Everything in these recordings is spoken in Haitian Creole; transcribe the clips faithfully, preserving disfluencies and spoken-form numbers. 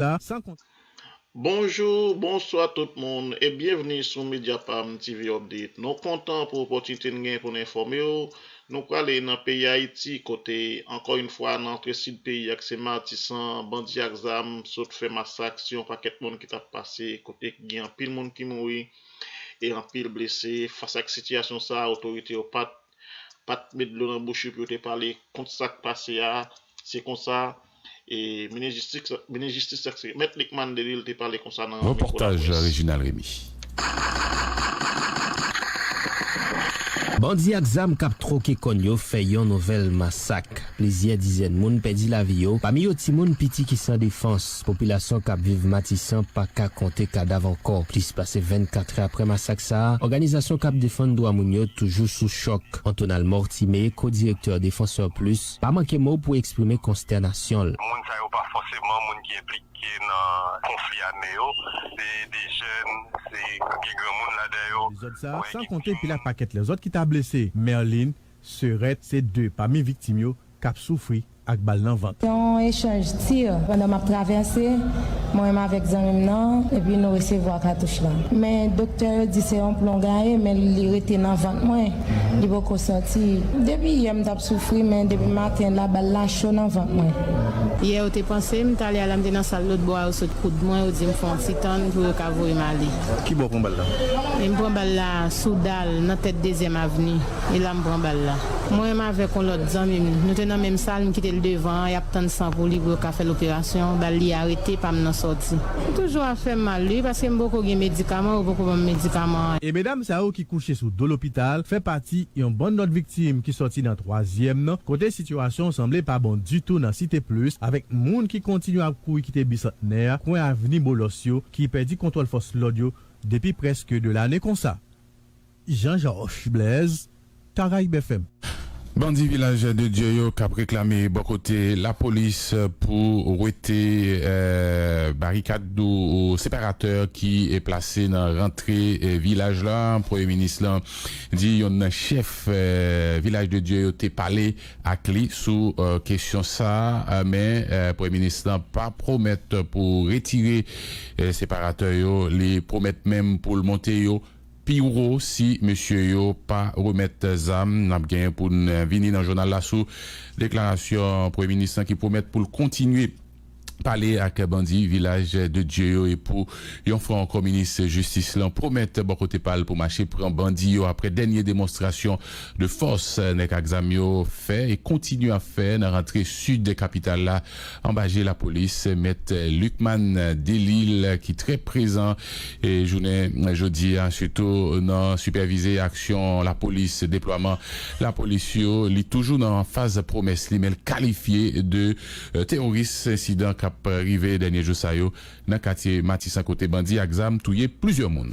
la, san konte. Bonjou, bonswa tout moun e byenvni sou Mediapam T V Update. Nou kontan pou opòtinite n gen pou n enfòme w. Nou prale nan peyi Ayiti kote, ankò yon fwa, nan antre sid peyi a, k se Matisan, bandi ak zam sot fè masak sou yon pakèt moun ki t ap pase, kote gen anpil moun ki mouri e anpil blese. Fas ak sitiyasyon sa a, otorite yo pa t pa t met dlo nan bouch yo pou yo te pale kont sa k pase a. Se konsa, e, minis jistis, minis jistis, Mèt Lucmane Delille te pale konsa nan mikwo Repòtaj Laprès. Reginald Remy. Bandi ak zam k ap twoke kòn yo fè yon nouvèl masak. Plizyè dizèn moun pèdi lavi yo, pami yo timoun piti ki san defans. Popilasyon k ap viv Matisan pa ka konte kadav ankò. Plis pase vennkat è apre masak sa a, òganizasyon k ap defann dwa moun yo toujou sou chòk. Antonal Mortimé, ko-direktè Défenseurs Plus, pa manke mo pou eksprime konstènasyon l. Moun sa yo pa fòseman moun ki enplike nan konfli ame yo. Se de jèn, se gen granmoun ladan yo. Dezòd sa a, san konte pil ak pakèt lòt ki ta blese. Merlin, Serèt, se de pami viktim yo k ap soufri ak bal nan vant. Yon echanj tir pandan m ap travèse, mwen menm avèk zanmi m nan, epi nou resevwa katouch la. Men doktè yo di se yon plon gaye, men li rete nan vant mwen. Li poko sòti. Depi yè m t ap soufri, men depi maten la, bal la cho nan vant mwen. Yè yo te panse m, talè a la m te nan sal lòt bò a, yo sot koud mwen, yo di m fè yon ti tann pou yo ka voye m ale. Ki bò w pran bal la? E m pran bal la sou dal, nan tèt Dezyèm Avni. E la m pran bal la. Mwen menm avèk yon lòt zanmi m, nou te nan menm sal, m kite l devan an, y ap tann san pou li pou yo ka fè l operasyon, bal li a rete, pa m nan sòti. M toujou ap fè m mal wi, paske m poko gen medikaman, yo poko ban m medikaman an. E medam sa yo ki kouche sou do lopital fè pati yon bann lòt viktim ki sòti nan twazyèm nan, kote sitiyasyon an sanble pa bon ditou nan Site Plis, avèk moun ki kontinye ap kouri kite Bisantnè a, kwen avni Bolòs yo, ki pèdi kontwòl fòs lòd yo depi prèske de lane konsa. Jean Georges Blaise, Caraïbes F M. Bandi Vilaj de Dye yo k ap reklame bò kote lapolis pou wete, eh, barikad ou, ou separatè ki, eh, plase nan rantre, eh, vilaj la. Premye minis lan di yonn nan chèf, eh, Vilaj de Dye yo te pale ak li sou, eh, kesyon sa, eh, men, eh, premye minis lan pa pwomèt pou retire, eh, separatè yo. Li pwomèt menm pou l monte yo pi wo si mesye yo pa remèt zam. N ap genyen pou n vini nan jounal la sou deklarasyon premye minis lan ki pwomèt pou l kontinye pale ak bandi Vilaj de Dye yo. E pou yon fwa ankò, minis jistis lan pwomèt bò kote pa l pou mache pran bandi yo apre dènye demonstrasyon de fòs nèg ak zam yo fè e kontinye ap fè nan rantre sid kapital la anba je lapolis. Mèt Lucmane Delille ki trè prezan e jounen jodi a, sitou nan sipèvize aksyon lapolis, deplwaman lapolis yo, li toujou nan faz pwomès li, men l kalifye de, eh, teworis ensidan k ap rive dènye jou sa yo nan katye Matisan, kote bandi ak zam touye plizyè moun.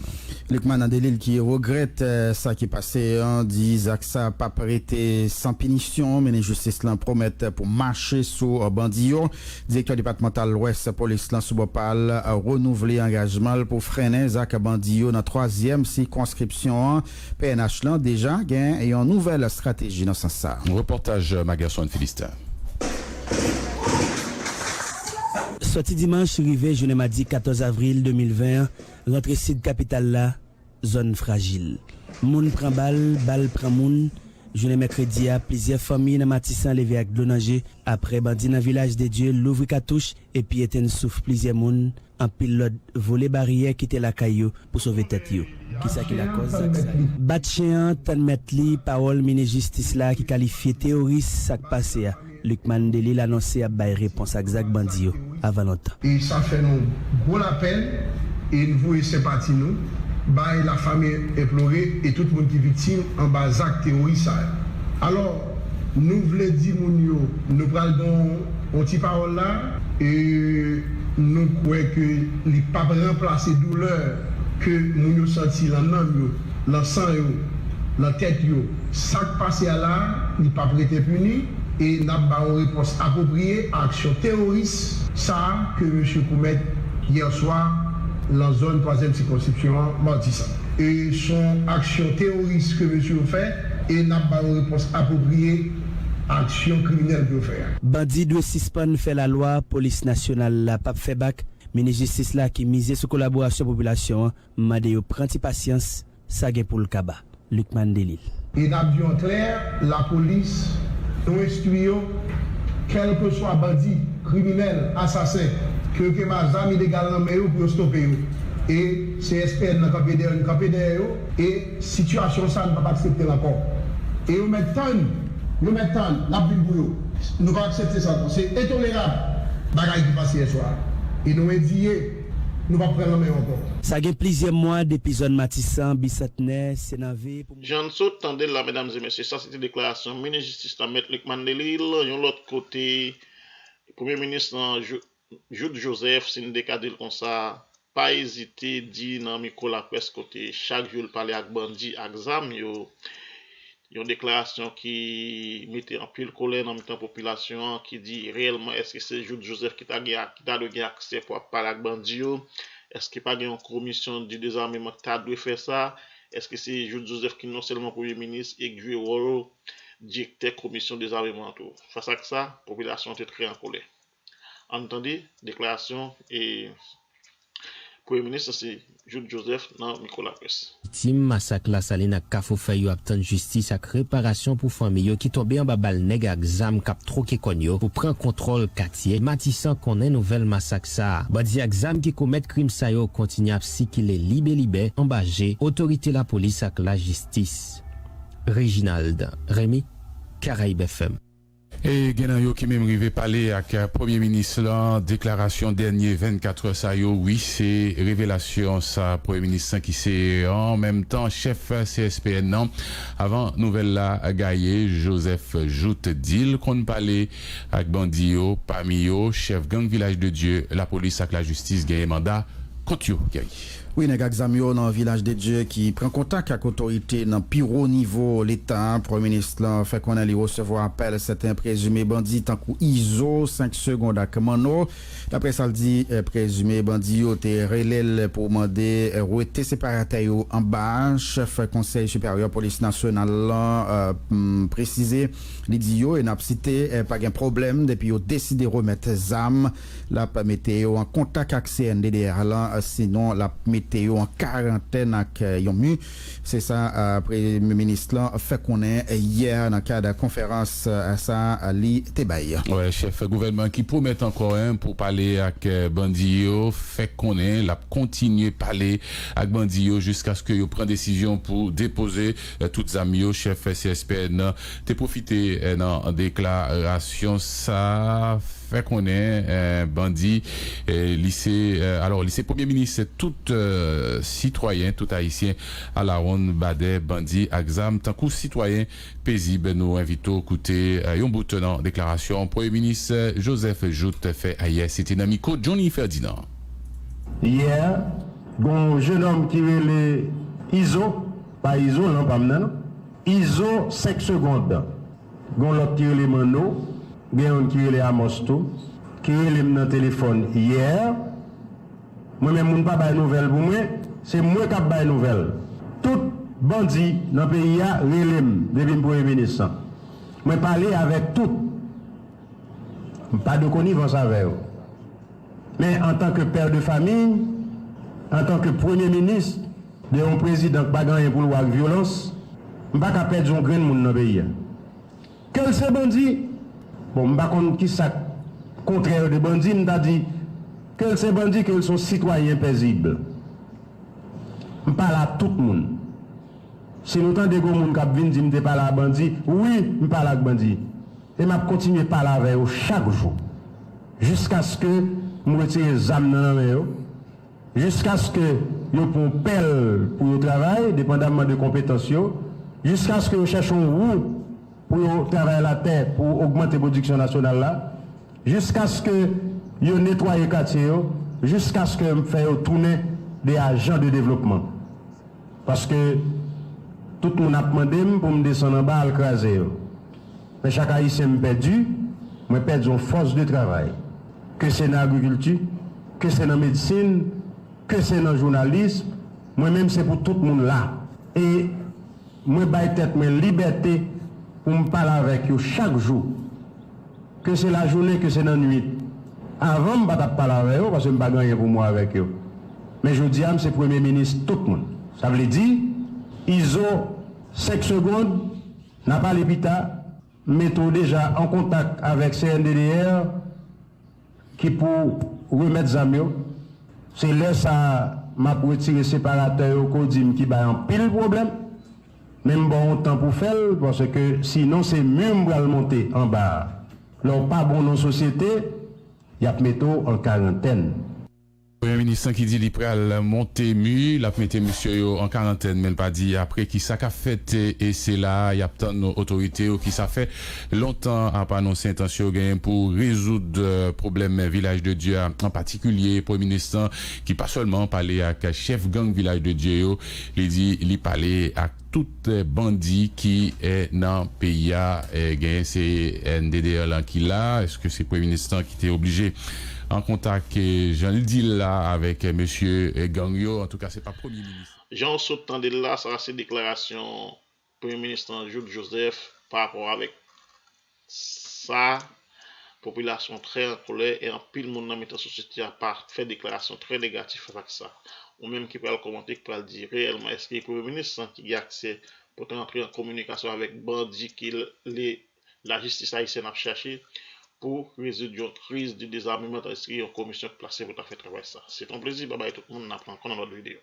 Lucmane Delille ki regrèt, eh, sa ki pase an, di zak sa p ap rete san pinisyon, men jistis lan pwomèt pou mache sou, eh, bandi yo. Direktè depatmantal Lwès polis lan sou bò pa l, eh, renouvle angajman l pou frennen zak bandi yo nan twazyèm sikonskripsyon an. P N H lan deja gen yon nouvèl estrateji nan sans sa. Repòtaj Magerson Philistin. Sòti dimanch rive jounen madi katòz avril de mil ven an, rantre sid kapital la, zòn frajil. Moun pran bal, bal pran moun. Jounen mèkredi a, plizyè fanmi nan Matisan leve ak dlo nan je apre bandi nan Vilaj de Dye louvri katouch epi etenn souf plizyè moun. Anpil lòt vole baryè kite lakay yo pou sove tèt yo. Kisa ki lakòz zak sa yo? Bat chen an tann mèt li, pawòl minis jistis la ki kalifye teworis sa k pase a. Lucmane Delille anonse y ap bay repons ak zak bandi yo avan lontan. E sa fè nou gwo lapèn e n voye senpati nou bay lafanmi enplore e tout moun ki viktim anba zak teworis sa yo. Alò, nou vle di moun yo, nou pral gen yon ti pawòl la, e nou kwè ke li p ap ranplase doulè ke moun yo santi lan nanm yo, lan san yo, lan tèt yo. Sa k pase a la, li p ap rete enpini, e n ap ba yon repons apwopriye a aksyon teworis sa a ke mesye komèt yè swa lan zòn twazyèm sikonskripsyon an, Matisan. E s on aksyon teworis ke mesye yo fè, e n ap ba yo repons apwopriye a aksyon kriminèl ke yo fè a. Bandi dwe sispann fè lalwa, polis nasyonal la p ap fè bak, Minis jistis la ki mize sou kolaborasyon popilasyon an mande yo pran ti pasyans, sa gen pou l kaba. Lucmane Delille. E n ap di w an klè, lapolis, nou enstwi yo, kèlkeswa bandi, kriminèl, asasen, ke yo gen zam ilegal nan men yo pou yo stope yo. E C S P N nan kanpe dèyè, kanpe dèyè yo, e sitiyasyon sa a nou p ap aksepte l ankò. E yo mèt tann, yo mèt tann, n ap vin pou yo. Nou p ap aksepte sa ankò. Se entolerab bagay ki pase yè swa. E nou endiye, nou p ap pran nan men yo ankò. Sa gen plizyè mwa depi zòn Matisan, Bisantnè, Senave, pou Jan n sot tande l la, medam e mesye, sa se te deklarasyon minis jistis la, Mèt Lucmane Delille. Yon lòt kote, premye minis lan, Jou- Jouthe Joseph, si n te ka di l konsa, pa ezite di nan mikwo laprès kote chak jou l pale ak bandi ak zam yo, yon deklarasyon ki mete anpil kolè nan mitan popilasyon an, ki di reyèlman èske se Jouthe Joseph ki ta gen, ki ta dwe gen aksè pou ap pale ak bandi yo? Èske pa gen yon komisyon di dezameman ki ta dwe fè sa? Èske se Jouthe Joseph ki non sèlman premye minis e k jwe wòl direktè komisyon dezameman an tou? Fas ak sa, popilasyon an te trè an kolè. Ann tande deklarasyon e premye minis, se Jouthe Joseph nan mikwo laprès. Viktim masak Lasalin ak Kafou Fèy yo ap tann jistis ak reparasyon pou fanmi yo ki tonbe anba bal nèg ak zam k ap twoke kòn yo pou pran kontwòl katye Matisan konnen nouvèl masak sa a. Bandi ak zam ki komèt krim sa yo kontinye ap sikile libe libe anba je otorite lapolis ak lajistis. Reginald Remy, Caraïbes F M. E gen nan yo ki menm rive pale ak premye minis lan, deklarasyon dènye vennkat è sa yo, wi, se revelasyon sa premye minis lan ki se an menm tan chèf C S P N nan. Avan nouvèl la gaye, Joseph Jouthe di l konn pale ak bandi yo, pami yo chèf gang Vilaj de Dye, lapolis ak lajistis genyen manda kont yo, Guerrier. Wi, nèg ak zam yo nan Vilaj de Dye ki pran kontak ak otorite nan pi wo nivo Leta. Premye minis lan fè konnen li resevwa apèl sèten prezime bandi tankou Izo, Senk Segond ak Manno. Daprè sa l di, eh, prezime bandi yo te rele l pou mande, eh, wete separatè yo anba. Chèf Konsèy Siperyè Polis Nasyonal lan, eh, m, presize, li di yo, e n ap site, eh, pa gen pwoblèm depi yo deside remèt zam. L ap mete yo an kontak ak C N D D R lan, sinon l ap mete yo an karantèn ak, eh, yon mi. Se sa, eh, premye minis lan fè konnen yè nan kad konferans, eh, sa li te bay. Wè, chèf gouvènman ki pwomèt ankò, en, pou pale ak, eh, bandi yo, fè konnen l ap kontinye pale ak bandi yo jiskaske yo pran desizyon pou depoze, eh, tout zam yo. Chèf C S P N nan te pwofite, eh, nan deklarasyon sa fè konnen, eh, bandi, eh, li se, eh, alò, li se premye minis tout, eh, sitwayen, tout ayisyen alawonn badè bandi ak zam tankou sitwayen pezib. Nou envite w koute, eh, yon bout nan deklarasyon premye minis, eh, Joseph Jouthe fè ayè, se te nan mikwo Johnny Ferdinand. Yè, gen yon jenòm ki rele Izo, pa Izo, non, pa m nan, non. Izo, Senk Segond. Gen yon lòt ki rele Manno, gen youn ki rele Amos tou, ki rele m nan telefòn yè. Mwen menm, moun pa bay nouvèl pou mwen, se mwen k ap bay nouvèl. Tout bandi nan peyi a rele m depi m premye minis lan. Mwen pale avèk tout. M pa de konivans avè yo. Men antanke pè de famiy, antanke premye minis de yon prezidan k pa gen anyen pou l wè ak vyolans, m pa ka pèdi yon grenn moun nan peyi a. Ke l se bandi, bon, m pa konn ki sa k kontrè de bandi, m ta di, ke l se bandi, ke l se yon sitwayen pezib. M pale ak tout moun. Si nou tande gen moun k ap vin di m te pale ak bandi, wi, m pale ak bandi. E m ap kontinye pale avè yo chak jou. Jiskaske m retire zam nan nan men yo. Jiskaske yo pran pèl pou yo travay, depandamman de konpetans yo. Jiskaske yo chèche yon wou pou yo travay latè pou ogmante pwodiksyon nasyonal la. Jiskaske yo netwaye katye yo. Jiskaske m fè yo tounen de ajan de devlopman. Paske tout moun ap mande m pou m desann anba al kraze yo. Men chak ayisyen m pèdi, mwen pèdi yon fòs de travay. Ke se nan agrikilti, ke se nan medsin, ke se nan jounalis, mwen menm se pou tout moun la. E mwen bay tèt mwen libète pou m pale avèk yo chak jou. Ke se lajounen, ke se nan nwit. Avan, m pa t ap pale avè yo, paske m pa gen anyen pou m wè avèk yo. Men jodi a, m se premye minis tout moun. Sa vle di, Izo, senk segonn, n ap ale pita, m mete w deja an kontak avèk C N D D R ki pou remèt zam yo. Se lè sa a m ap retire separatè yo ke w di m ki bay anpil pwoblèm. Men m ba w yon tan pou fè l, paske sinon se mi m pral monte anba a. Lè w pa bon nan sosyete, y ap mete w an karantèn. Premye minis lan ki di li pral monte mi, l ap mete mesye yo an karantèn, men l pa di apre kisa k ap fèt, e se la a y ap tann otorite yo ki sa fè lontan ap anonse entansyon yo genyen pou rezoud pwoblèm Vilaj de Dye a, an patikilye premye minis lan ki pa sèlman pale ak chèf gang Vilaj de Dye yo, li di li pale ak tout bandi ki nan peyi a. Genyen C N D D R lan ki la, èske se premye minis lan ki te oblije an kontak, jan l di l la, avèk mesye gang yo? Antouka, se pa premye minis. Jan w sot tande l la, sa se deklarasyon premye minis lan, Jouthe Joseph, pa rapò avèk sa. Popilasyon trè an kolè e anpil moun nan mitan sosyete a pa fè deklarasyon trè negatif fas ak sa. Ou menm ki pral kòmante, ki pral di reyèlman èske premye minis lan ki gen aksè pou te antre an kominikasyon avèk bandi ke lajistis ayisyèn ap chache pou rezoud yon kriz de dezameman, tandiske yon komisyon ki plase pou ta fè travay sa. Se t on plezi, babay tout moun, n ap wè ankò nan lòt videyo.